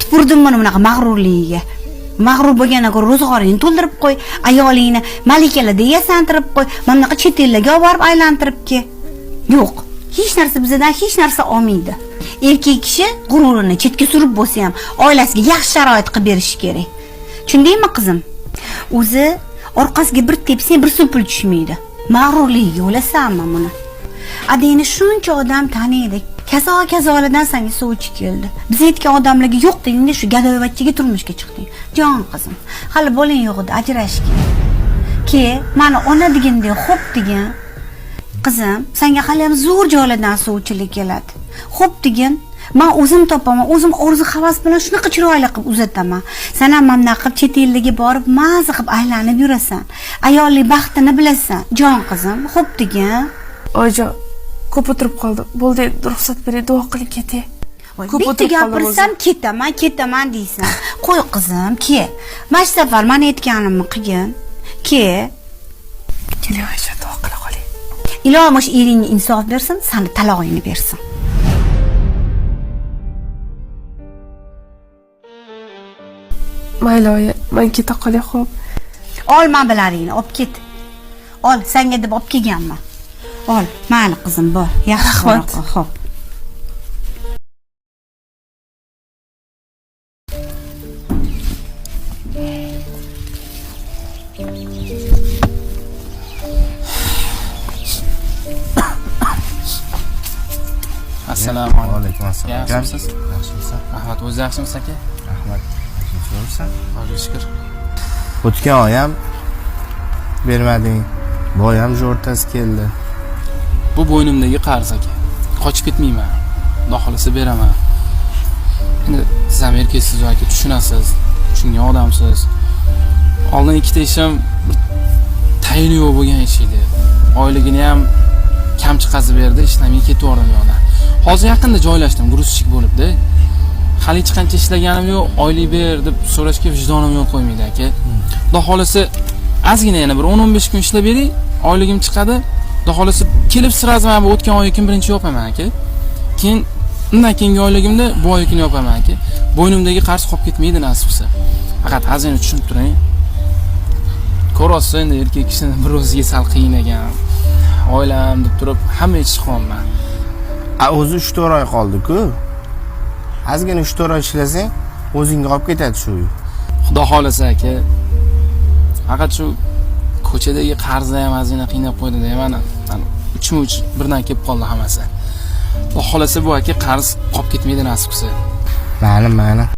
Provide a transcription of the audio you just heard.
Tupurdim buni bunaqa mag'rurligiga. Mag'rur bo'lgandan ko'ra ro'zg'oringni to'ldirib qo'y, ayolingni malikalarda yasantirib qo'y, mana bunaqa chet ellarga olib borib aylantirib kel. Yo'q, hech narsa bizdan hech narsa olmaydi. Erkak kishi g'ururini chetga surib bo'lsa ham oilasiga yaxshi sharoit qilib berishi kerak. Tushundingmi qizim? O'zi orqasiga bir tepsang bir so'm pul tushmaydi. Mag'rurligiga o'lasanmi buni? Adangni shuncha odam taniydi. Kazo kazolardan senga sovchi keldi. Biz aytgan odamlarga yo'q dedingda shu gadoyvachchaga turmushga chiqding. Jon qizim, hali bolang yo'q edi, ajrashgin. Ke, mani ona degandek xo'p degan. Qizim, senga hali ham zo'r joylardan sovchilik keladi. Xo'p degin, men o'zim topaman, o'zim orzu havas bilan shunaqa chiroyli qilib uzataman. Sen ham mana bunaqa qilib chet ellarga borib maza qilib aylanib yurasan. Ayollik baxtini bilasan. Jon qizim, xo'p degin. Oyijon, ko'p o'tirib qoldim. Bo'ldi, endi ruxsat bering, duo qiling, ketay. Voy, Ko'p bitta o'tirib qoldim o'zi. gapirsam ketaman, ketaman deysan. Qo'y qizim, ke. Mana shu safar mani aytganimni qilgin. Ke. Keling oyijon, duo qila qoling. Ilohim o'sha eringga insof bersin, sani talog'ingni bersin. Mayli oyi, man keta qolay, xo'p. Ol mablag'ingni, olib ket. Ol, senga deb olib kelganman. Ol, mayli qizim, bor. Yaxshi Rahmat. bora qol, xo'p. Assalomu alaykum. Alaykum assalom. Yaxshimisiz? Yaxshimisan? Rahmat, o'zi yaxshimisiz aka? Rahmat. Yaxshimisan? Xudoga shukr. O'tgan oy ham bermading. Bu oy ham o'rtasi keldi. Bu bo'ynimdagi qarz aka. Qochib ketmayman. Xudo xohlasa beraman. Endi siz ham erkaksiz aka, tushunasiz. Tushungan odamsiz. Oldin ikkita ishim bir tayini yo'q bo'lgan ish edi. Oyligini ham kam chiqazib berdi, ishlamay ketaverdim u yoqdan. Hozir yaqinda joylashdim, грузчик bo'libdi. Hali hech qancha ishlaganim yo'q, oylik ber deb so'rashga vijdonim yo'l qo'ymaydi aka. Xudo xohlasa ozgina yana bir 10-15 kun ishlab bering, oyligim chiqadi. Xudo xohlasa kelib sразу mana bu o'tgan oynikini birinchi yopaman aka. Keyin undan keyingi oyligimda bu oynikini yopaman aka. Bo'ynimdagi qarz qolib ketmaydi nasib qilsa. Faqat ozgina tushunib turing. Ko'ryapsiz endi erkak kishini bir o'ziga sal qiyin ekan. Oilam deb turib hamma ish qilyapman. A o'zi 3-4 oy qoldi-ku. Ozgina 3-4 oy ishlasang, o'zingga olib ketadi shu uy. Xudo xohlasa aka. Faqat shu ko'chadagi qarzlar ham ozgina qiynab qo'ydi-da, mana 3-3 birdan kelib qoldi hammasi. Xudo xohlasa bu aka qarz qolib ketmaydi nasib qilsa. Ma'lum, ma'lum.